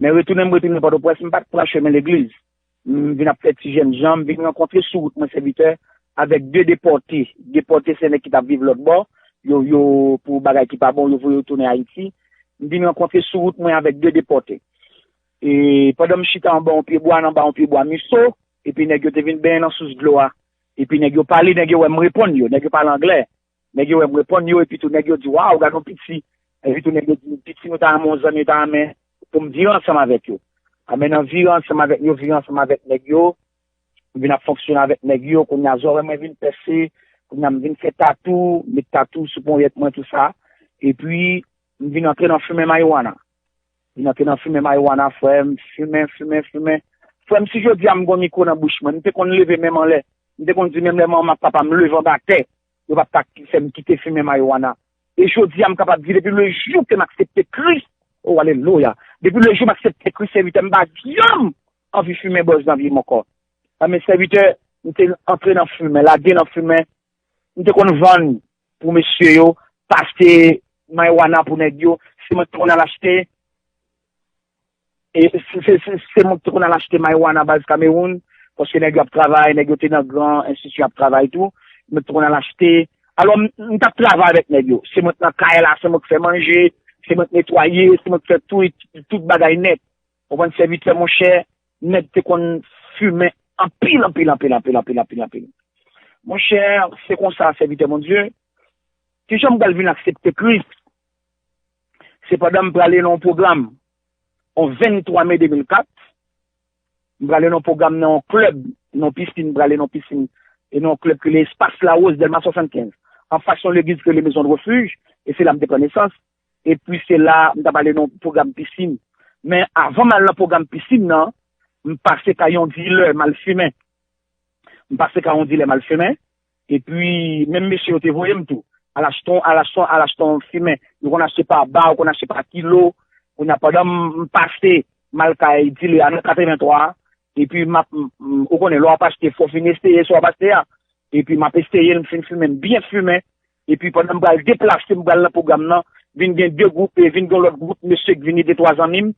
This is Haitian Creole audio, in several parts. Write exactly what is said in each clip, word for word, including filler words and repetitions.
Men retounen m retounen Pòtoprens, m pa t pran chemen legliz. M vin ap fè ti jènjan, m vin rankontre sou wout mwen sèvitè avèk de depòte. Depòte se nèg ki t ap viv lòt bò, yo, yo, pou bagay ki pa bon, yo voye yo tounen Ayiti. M vin rankontre sou wout mwen avèk de depòte. E pandan m chita anba yon pye bwa, nan anba yon pye bwa miso, epi nèg yo te vin benyen nan sous dlo a. Epi nèg yo pale, nèg yo wè m reponn yo, nèg yo pale anglè. Nèg yo wè m reponn yo, epi tou nèg yo di, "Waw, gade yon piti." Epi tou nèg yo di, "Piti nou ta renmen yon zanmi, ta renmen pou m vire ansanm avèk yo." Anben nan vire ansanm avèk yo, vire ansanm avèk nèg yo, m vin ap fonksyone avèk nèg yo, kounye a zòrèy mwen vin pèse, kounye a m vin fè tatou, met tatou sou ponyèt mwen, tou sa. Epi, m vin antre nan fimen mariwana. Vin antre nan fimen mariwana, frè m, fimen, fimen, fimen. Frè m, si jodi a m gon mikwo nan bouch mwen, m te konn leve men m anlè. M te konn di menm lè manman m ak papa m leve anba tè, yo p ap ta fè m kite fimen mariwana. E jodi a m kapab di depi le jou ke m aksepte Kris, o alelouya, depi le jou m aksepte Kris, sèvitè, m pa janm anvi fimen bòz nan vi m ankò. Anben sèvitè, m te antre nan fimen, lage nan fimen, m te konn vann pou mesye yo, pase mariwana pou nèg yo, se mwen ki te konn al achte, e se, se, se, se mwen ki te konn al achte mariwana baz Kamewoun, paske nèg yo ap travay, nèg yo te nan gran enstitityon ap travay tou, mwen ki te konn al achte. Alò, m, m t ap travay avèk nèg yo, se mwen ki nan kay la, se mwen ki fè manje, se mwen ki netwaye, se mwen ki fè tout, tout bagay nèt. Ou konprann, sèvitè, monchè, nèg te konn fimen anpil, anpil, anpil, anpil, anpil, anpil, anpil. Monchè, se konsa, sèvitè Bondye, kijan m pral vin aksepte Kris? Se pandan m prale nan yon pwogram, yon venntwa me de mil kat, m prale nan yon pwogram nan yon klèb, nan yon pisin, m prale nan yon pisin, e nan yon klèb ki rele Espas Lawòz, Dèlma swasannkenz, anfas yon legliz ki rele Maison de Refuge, e se la m te pran nesans. Epi se la, m t ap ale nan yon pwogram pisin. Men avan m al nan pwogram pisin nan, m pase kay yon dilè, m al fimen. M pase kay yon dilè, m al fimen. Epi, menm mesye yo te voye m tou. Al achte, al achte, al achte yon fimen. Yo konn achte pa ba, yo konn achte pa kilo. Kounye a, pandan m, m pase, m al kay dilè a nan katrevenntwa. Epi, m ap, m, m, ou konnen, lè w ap achte, fò w fin eseye sa w ap achte a. Epi, m ap eseye l, m fin fimen, m byen fimen. Epi, pandan m pral deplase, m pral nan pwogram nan, vin gen de gwoup, e vin gen lòt gwoup mesye ki vini, de twa zanmi m.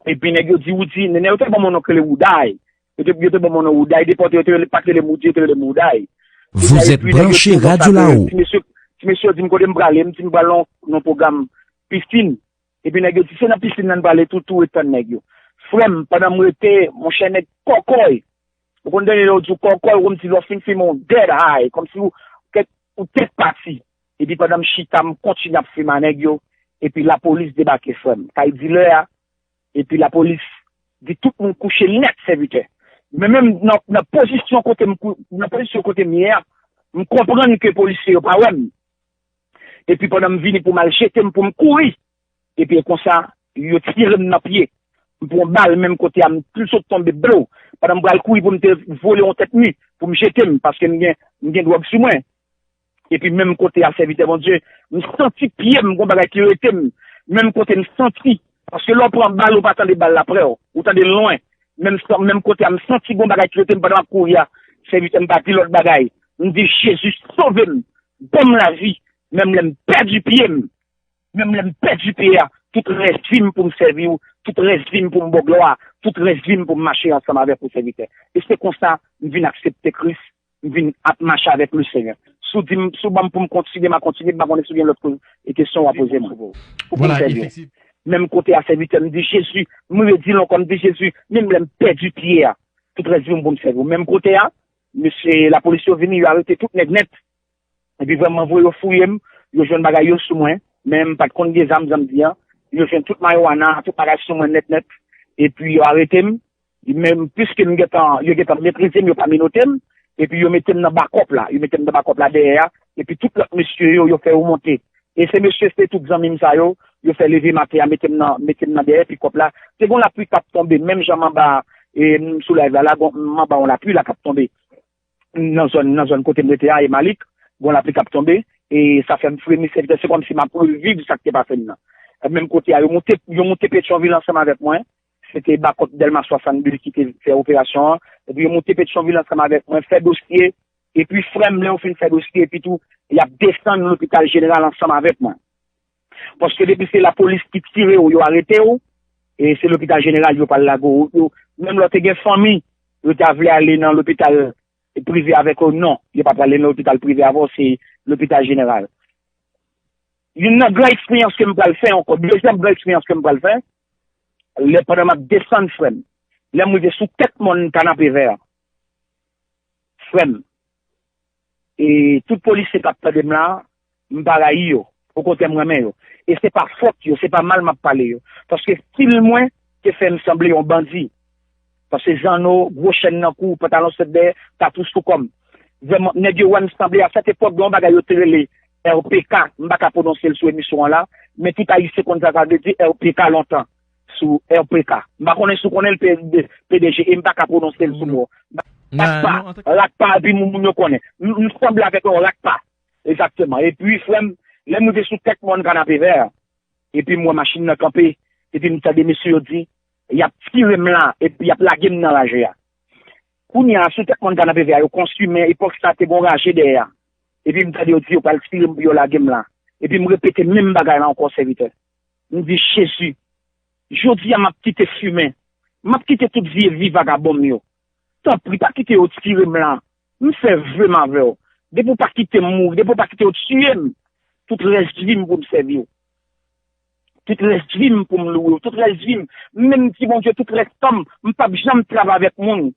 Epi nèg yo di, Woody, nènè yo te ban m yon non k rele Wouday. Yo te, yo te ban m yon non Wouday, depòte yo te rele, pa t rele m Woody, yo te rele m Wouday. Wouday, epi nèg yo di m konsa ke ti mesye, ti mesye yo di m kote m prale, m di m pral nan, nan pwogram pisin. Epi nèg yo di, se nan pisin nan n prale tou, tou ret tann nèg yo. Frè m, pandan m rete, monchè, nèg kòkòy. Ou konn dènye lè yo di w kòkòy, ou konn di lè w fin fimen w dead high, kòmsi ou, kèk, ou tèt pati. Epi pandan m chita, m kontinye ap fimen a nèg yo, epi lapolis debake, frè m. Kay dilè a, epi lapolis di tout moun kouche nèt, sèvitè. Men menm nan, nan pozisyon kote m kou-, nan pozisyon kote m ye a, m konprann ke polisye yo pa wè m. Epi pandan m vini pou m al jete m, pou m kouri, epi e konsa, yo tire m nan pye. M pran bal menm kote a, m sot tonbe blow. Pandan m pral kouri pou m te vole yon tèt mi, pou m jete m, paske m gen, m gen dwòg sou mwen. Epi menm kote a, sèvitè Bondye, m santi pye m, gon bagay ki rete m. Menm kote m santi, paske lè w pran bal, ou pa tande bal la prè w, ou tande l lwen. Menm, menm kote a, m santi gon bagay ki rete m pandan m ap kouri a. Sèvitè, m pa di lòt bagay. M di, Jezi, sove m, ban m lavi. Menm lè m pèdi pye m, menm lè m pèdi pye a, tout rès vi m pou m sèvi w, tout rès vi m pou m ba w glwa, tout rès vi m pou m mache ansanm avèk ou, sèvitè. E se konsa, m vin aksepte Kris, m vin ap mache avèk Lesenyè. Si w di m, si w ban m pou m kontinye, m a kontinye, m pa konnen si w gen lòt ko-, e kesyon w a poze mwen. Pou pou m sèvi w. Menm kote a, sèvitè, m di, Jezi, m redi l ankò, m di, Jezi, menm lè m pèdi pye a, tout rès vi m pou m sèvi w. Menm kote a, mesye lapolis yo vini, yo arete tout nèg nèt. Epi vrèman vre, yo fouye m, yo jwenn bagay yo sou mwen, men m pa t konn gen zam, jan m di an. Yo jwenn tout mariwana, tout bagay sou mwen nèt nèt. Epi yo arete m, men piske m gentan, yo gentan meprize m, yo pa menote m, epi yo mete m nan bakòp la, yo mete m nan bakòp la dèyè a, epi tout lòt mesye yo, yo fè yo monte. E se mesye, se tout zanmi m sa yo, yo fè leve maten an, mete m nan, mete m nan dèyè pikòp la. Te gon lapli k ap tonbe, menm jan m anba, e, m sou live la, la, gon, m anba yon lapli la k ap tonbe. Nan zòn, nan zòn kote m rete a, e Malik, gon lapli k ap tonbe, e sa fè m fremi, sèvitè, se kòmsi m ap reviv sa k te pase m nan. E menm kote a, yo moute, yo moute Petyonvil ansanm avèk mwen, se te bakòp Dèlma swasannde ki te fè operasyon an, epi yo moute Petyonvil ansanm avèk mwen, fè dosye, epi frè m, lè yo fin fè dosye, epi tou, y ap desann lopital jeneral ansanm avèk mwen. Paske depi se lapolis ki tire w, yo arete w, E se lopital jeneral yo pral lage w. Yo, menm lè w te gen fanmi, yo ta vle ale nan lopital prive avèk ou, non, yo pa pral ale nan lopital prive avè w, se lopital jeneral. Youn nan gran eksperyans ke m pral fè ankò, dezyèm gran eksperyans ke m pral fè, lè pandan m ap desann, frè m, lè m rive sou tèt mòn Kanapevè, frè m, e tout polisye k ap tande m la, m pa rayi yo. Okontrè, m renmen yo. E se pa fòt yo, se pa mal m ap pale yo. Paske stil mwen te fè m sanble yon bandi. Paske zanno, gwo chèn nan kou, pantalon sèt dèyè, tatouch sou kò m. Vrèman, nèg yo wè m sanble, a sèt epòk, gen yon bagay yo te rele R P K, m pa ka pwononse l sou emisyon an la, men tout Ayisyen konn sa sa vle di R P K lontan, sou R P K. M pa konnen si w konnen l, P D G, e m pa ka pwononse l sou mo. Ratpa, ratpa, epi moun, moun yo konnen. M, m sanble avèk yon ratpa. Egzakteman. Epi, frè m, lè m rive sou tèt mòn Kanapevè, epi m wè machin nan kanpe, epi m tande mesye yo di, y ap tire m la, epi y ap lage m nan raje a. Kounye a, sou tèt mòn Kanapevè a, yo konstwi, men epòk sa te gon raje dèyè a. Epi m tande yo di yo pral tire m pou yo lage m la. Epi m repete menm bagay la ankò, sèvitè. M di, Jezi, jodi a m ap kite fimen. M ap kite tout vye vi vagabon m yo. Tanpri, pa kite yo tire m la. M fè ve m avè w. Depi w pa kite m mouri, depi w pa kite yo tiye m, tout rès vi m pou m sèvi w. Tout rès vi m pou m louwe w. Tout rès vi m, m menm di Bondye, tout rès tan m, m p ap janm travay avèk moun.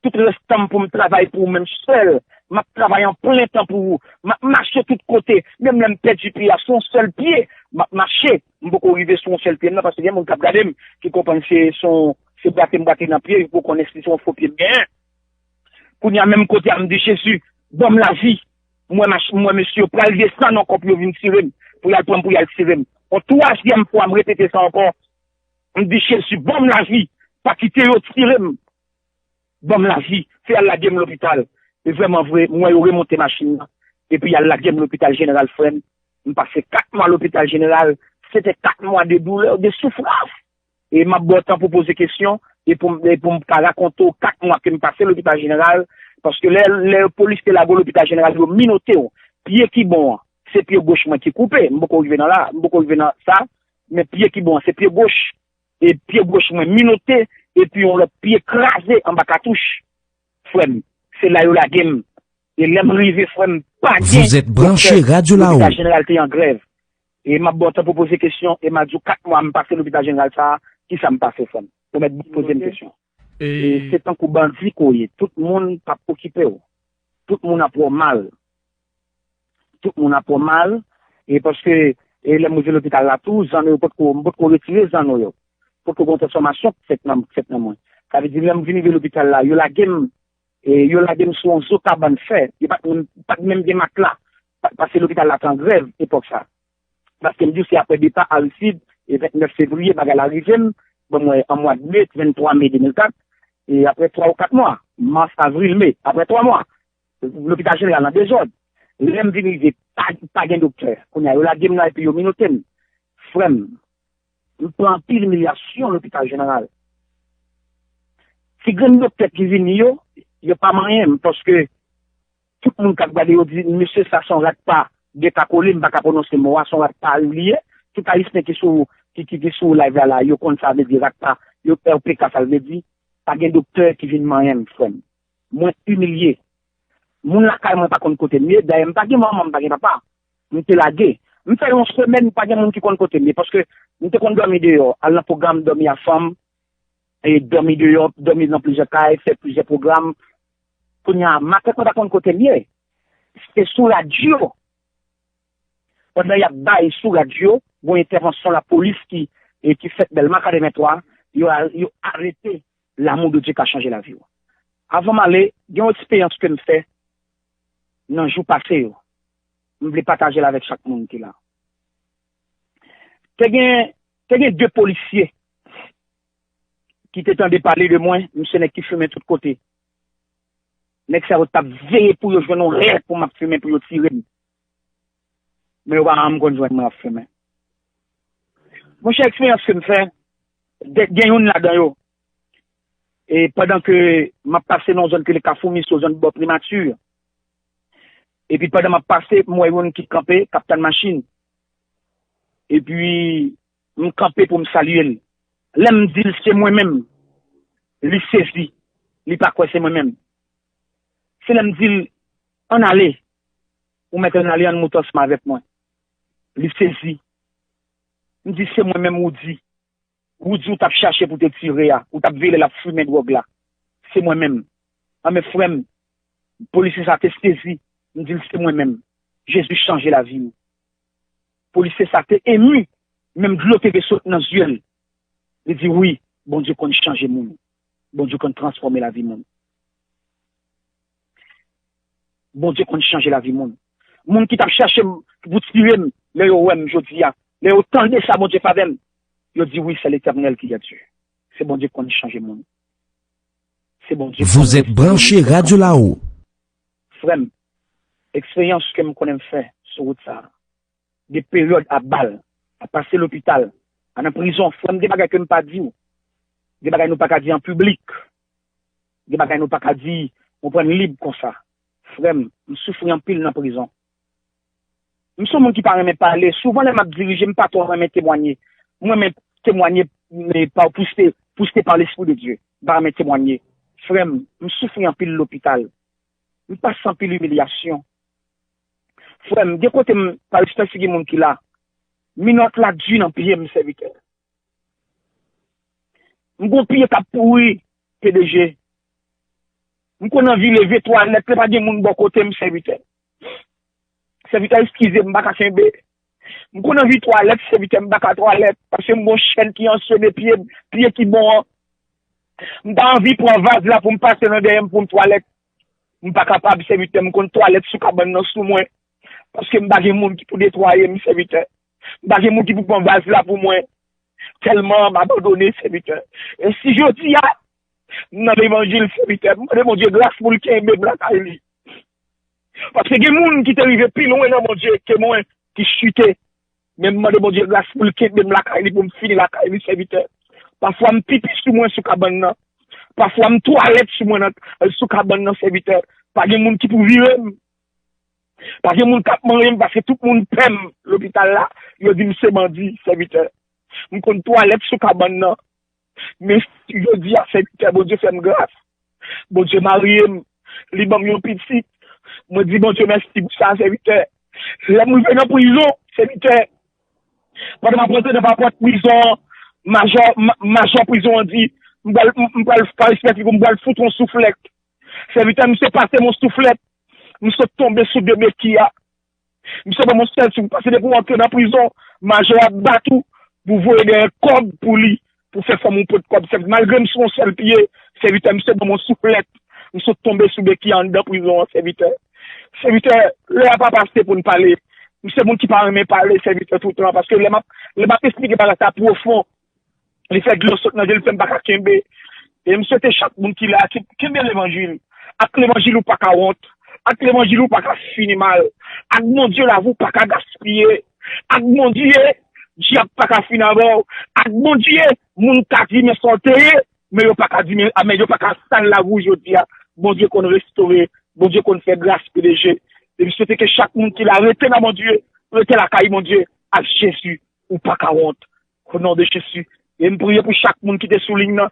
Tout rès tan m pou m travay pou ou menm sèl. M ap travay an plen tan pou ou. M ap mache tout kote. Menm lè m pèdi pye a, se yon sèl pye m ap mache. M poko rive sou yon sèl pye m nan, paske gen moun k ap gade m, ki konprann se, se yon, se brate m brate nan pye, yo poko konnen si se yon fo pye m genyen. Kounye a, menm kote a, m di, Jezi, ban m lavi. M wè mach-, m wè mesye yo pral desann ankò pou yo vin tire m, pou y al pran m, pou y al tire m. Yon twazyèm fwa, m repete sa ankò. M di, Jezi, ban m lavi. Pa kite yo tire m. Ban m lavi. Fè y al lage m lopital. E vrèman vre, m wè yo remonte machin nan. Epi y al lage m lopital jeneral, frè m. M pase kat mwa lopital jeneral. Se te kat mwa de doulè, de soufrans. E m ap ba w tan pou poze kesyon, e pou, e pou m ka rakonte w kat mwa ke m pase lopital jeneral, paske lè, lè polis te lage w lopital jeneral, yo minote w. Pye ki bon an, se pye goch mwen ki koupe, m poko rive nan la, m poko rive nan sa, men pye ki bon an, se pye goch, e pye goch mwen minote, epi yon lòt pye kraze anba katouch, frè m. Se la yo lage m. E lè m rive, frè m, pa gen Vous êtes branché doktè. Radio Laou. Lopital jeneral te an grèv. E m ap ba w tan pou poze kesyon, e m a di w kat mwa m pase lopital jeneral sa a, kisa m pase, frè m? Ou mèt poze m kesyon. E se tankou bandi ke w ye. Tout moun p ap okipe w. Tout moun ap wè w mal. Tout moun ap wè w mal. E paske, e lè m rive lopital la tou, zanno yo potko, m potko retire zanno yo. Potko gen yon transfòmasyon k fèt nan, k fèt nan mwen. Sa vle di, lè m vin rive lopital la, yo lage m, e yo lage m sou yon zo kabann fè. Yo pa t menm, pa t menm gen matla. Pa-, paske lopital la t an grèv epòk sa. Paske m di w se apre depa Aristide, e vennèf fevriye, bagay la rive m, bon, mwen, an mwa de me, venntwa me de mil kat, e apre twa ou kat mwa, mas, avril, me, apre twa mwa, lopital jeneral nan dezòd. Lè m vin rive, pa, pa gen doktè. Kounye a, yo lage m la epi yo minote m. Frè m, m pran anpil imilyasyon lopital jeneral. Ti grenn doktè ki vini yo, yo pa manyen m, paske tout moun k ap gade yo di, mesye sa se yon rat pa, gen ka kole, m pa ka pwononse mo a, se yon rat pa li ye. Tout Ayisyen ki sou, ki, ki, ki sou live la, la, yo konn sa vle di rat pa, yo R P K sa l vle di. Pa gen doktè ki vin manyen m, frè m. Mwen imilye. Moun lakay mwen pa konn kote m ye, dayè m pa gen manman, m pa gen papa. M te lage. M fè yon semèn, pa gen moun ki konn kote m ye, paske m te konn dòmi deyò, al nan pwogram dòmi a fanm, e dòmi deyò, dòmi nan plizyè kay, fè plizyè pwogram. Kounye a, matant mwen pa konn kote m ye. Se sou radyo. Pandan y ap bay sou radyo, gon entèvansyon lapolis ki, e ki fèt Dèlma katrevenntwa, yo a-, yo arete L'amour de Dieu ka chanje lavi w. Avan m ale, gen yon eksperyans ke m fè nan jou pase yo. M vle pataje l avèk chak moun ki la. Te gen, te gen de polisye ki te tande pale de mwen, m se nèg ki fimen tout kote. Nèg sa yo t ap veye pou yo jwenn yon rèv pou m ap fimen, pou yo tire m. Men yo pa janm konn jwenn mwen ap fimen. Monchè, eksperyans ke m fè, de-, gen youn ladan yo. E pandan ke m ap pase nan yon zòn ki rele Kafou Miso, zòn bò Primati, epi pandan m ap pase, m wè youn ki kanpe, k ap tann machin. Epi, m kanpe pou m salye l. Lè m di l se mwen menm, li sezi, li pa kwè se mwen menm. Se lè m di l, ann ale, ou mèt ann ale, ann moute ansanm avèk mwen. Li sezi. M di, se mwen menm, Woody. Woody ou t ap chache pou te tire a, ou t ap veye lè l ap fimen dwòg la. Se mwen menm. Anben frè m, polisye sa te sezi, m di l se mwen menm. Jezi chanje lavi m. Polisye sa te emi, menm dlo te vle sot nan zye l. Li di wi, Bondye konn chanje moun. Bondye konn transfòme lavi moun. Bondye konn chanje lavi moun. Moun ki t ap chache m pou tire m, lè yo wè m jodi a, lè yo tande sa Bondye fè avè m, yo di wi, c'est l'Éternel qui est Dieu. Se Bondye konn chanje moun. Se Bondye konn Vous êtes branché Radio Lao. Frè m, eksperyans ke m konnen m fè sou wout sa a, de peryòd ap ba l, ap pase lopital, a nan prizon, frè m, gen bagay ke m pa di w, gen bagay nou pa ka di an piblik, gen bagay nou pa ka di, ou konprann, lib konsa. Frè m, m soufri anpil nan prizon. M se yon moun ki pa renmen pale. Souvan lè m ap dirije, m pa twò renmen temwanye. M renmen temwanye, men pa pouse, pouse pa Lespri de Dye. M pa renmen temwanye. Frè m, m soufri anpil lopital. M pase anpil imilyasyon. Frè m, gen kote m pa respè figi moun ki la. Minòt la di nan pye m, sèvitè. M gon pye k ap pouri, P D G. M konn anvi leve twalèt, lè pa gen moun bò kote m, sèvitè. Sèvitè, eskize m, m pa ka kenbe. M konn anvi twalèt, sèvitè, m pa ka twalèt, paske m gon chèn ki ansene pye m, pye ki bon an. M ta anvi pran vaz la pou m pase nan dèyè m pou m twalèt. M pa kapab, sèvitè, m konn twalèt sou kabann nan sou mwen, paske m pa gen moun ki pou netwaye m, sèvitè. M pa gen moun ki pou pran vaz la pou mwen. Tèlman m abandone, sèvitè. E si jodi a, m nan levanjil, sèvitè, m mande Bondye gras pou l kenbe m lakay li. Paske gen moun ki te rive pi lwen nan Bondye ke mwen, ki chite. Men m mande Bondye gras pou l kenbe m lakay li, pou m fini lakay li, sèvitè. Pafwa m pipi sou mwen sou kabann nan. Pafwa m twalèt sou mwen nan, sou kabann nan, sèvitè. Pa gen moun ki pou vire m. Pa gen moun k ap manyen m paske tout moun pè m lopital la. Yo di m se bandi, sèvitè. M konn twalèt sou kabann nan. Men jodi a, sèvitè, Bondye fè m gras. Bondye marye m. Li ban m yon pitit. Mwen di Bondye mèsi pou sa, sèvitè. Lè m rive nan prizon, sèvitè, pandan m ap rantre nan papòt prizon an, majò, ma- majò prizon an di, m pral, m m pral pa respè figi w, m pral fout yon souflèt. Sèvitè, misye pase m yon souflèt. M sot tonbe sou de beki a. Misye ban m yon sèl souf, paske depi w antre nan prizon, majò a bat ou pou voye dèyè kòb pou li, pou fè fanmi w pot kòb. Sèvitè, malgre m sou yon sèl pye, sèvitè, misye ban m yon souflèt. M sot tonbe sou beki anndan prizon an, sèvitè. Sèvitè, lè a pa pase pou n pale. M se moun ki pa renmen pale, sèvitè, toutan, paske lè m ap, lè m ap esplike bagay sa pwofon, li fè dlo sot nan je l, fè m pa ka kenbe. E m swete chak moun ki la, ki kenbe levanjil. Ak levanjil ou pa ka wont. Ak levanjil ou pa ka fini mal. Ak Bondye lavi w pa ka gaspiye. Ak Bondye, dyab pa ka fin avè w. Ak Bondye, moun ka di men sa w te ye, men yo pa ka di men, men yo pa ka sal lavi w jodi a. Bondye konn restore, Bondye konn fè gras, P D G. E m swete ke chak moun ki la rete nan Bondye, rete lakay Bondye, ak Jezi, ou pa ka wont. O non de Jezi. E m priye pou chak moun ki te sou liy nan.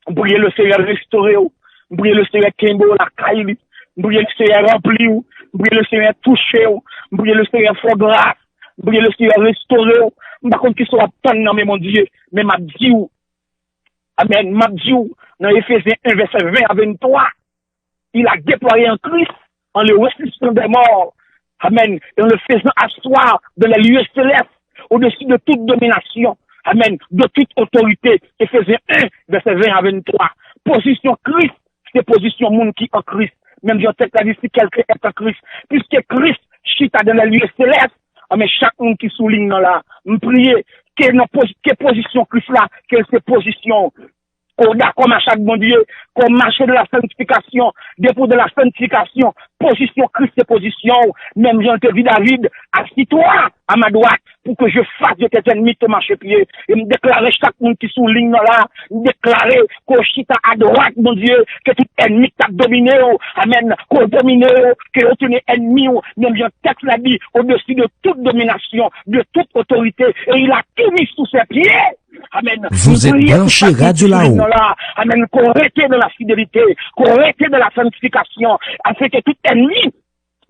M priye Lesenyè restore w. M priye Lesenyè kenbe w lakay li. M priye Lesenyè ranpli w. M priye Lesenyè touche w. M priye Lesenyè fè w gras. M priye Lesenyè restore w. M pa konn kisa w ap tann nan men Bondye, men m ap di w, amèn, m ap di w, nan Efezyen en, vèsè ven a venntwa, il a déployé en Christ, en le ressuscitant des morts. Amen. Et en le faisant asseoir dans les lieux célestes, au-dessus de toute domination. Amen. De toute autorité. Efezyen en, vèsè ven a venntwa. Pozisyon Kris, se pozisyon moun ki an Kris. Menm jan tèks la di, si quelqu'un est en Christ. Puisque Christ chita dans les lieux célestes, amen, chak moun ki sou liy nan la, m priye ke nan poz- ke pozisyon Kris la, ke se pozisyon ke w dakò mache ak Bondye, ke w mache de la sanctification, depi w de la sanctification, Pozisyon Kris se pozisyon w, menm jan l te di David, assis-toi à ma droite, pour que je fasse de tes ennemis ton marchepied. E m deklare chak moun ki sou liy nan la, m deklare ke w chita adwat Bondye, ke tout ènmi k t ap domine w, amèn, ke w domine yo, ke yo tounen ènmi w, menm jan tèks la di, au-dessus de toute domination, de toute autorité, et il a tout mis sous ses pieds. Amèn. Vous êtes branché Radio Laou. Amèn. Qu'on rete dans la fidélité, qu'on rete dans la sanctification, afin que tout ennemi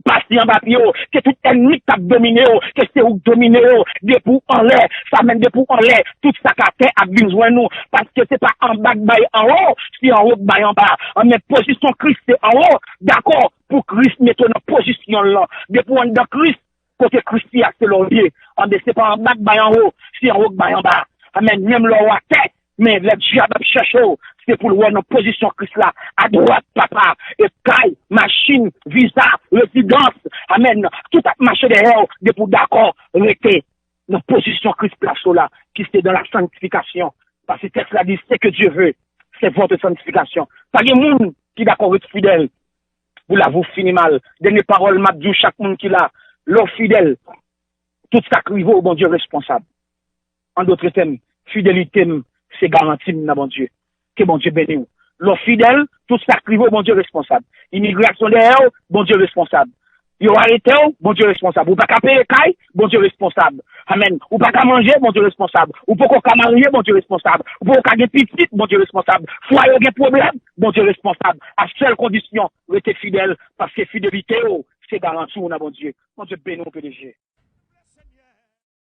pase anba pye w, ke tout ènmi k ap domine w, ke se ou k domine yo, depi w anlè, sa menm depi w anlè, tout sa k atè ap vin jwenn ou, paske se pa anba k bay anwo, se anwo k bay anba. Anben, pozisyon Kris se anwo, dakò, pou Kris mete w nan pozisyon l lan. Depi w anndan Kris, kote Kris ye a, se la w ye. Anben, se pa anba k bay anwo, se anwo k bay anba. Amèn. Menm lè w atè, men lè dyab ap chèche w, se pou l wè w nan pozisyon Kris la, adwat, papa, e kay, machin, viza, rezidans, amèn, tout ap mache dèyè w, depi w dakò, rete nan pozisyon Kris plase w la, ki se dans la sanctification. Paske tèks la di, ce que Dieu veut, c'est votre sanctification. Pa gen moun ki dakò ret fidèl pou lavi w fini mal. Dènye pawòl m ap di w, chak moun ki la, lè w fidèl, tout sa k rive w, Bondye responsab. An dòt tèm, fidelite m se garanti m nan Bondye. Ke Bondye beni w. Lè w fidèl, tout sa k rive w, Bondye responsab. Imigrasyon dèyè w, Bondye responsab. Yo arete w, Bondye responsab. Ou pa ka peye kay, Bondye responsab. Amèn. Ou pa ka manje, Bondye responsab. Ou poko ka marye, Bondye responsab. Ou poko ka gen pitit, Bondye responsab. Fwaye w gen pwoblèm, Bondye responsab. A sèl kondisyon, rete fidèl, paske fidelite w se garanti w nan Bondye. Bondye beni w, P D G.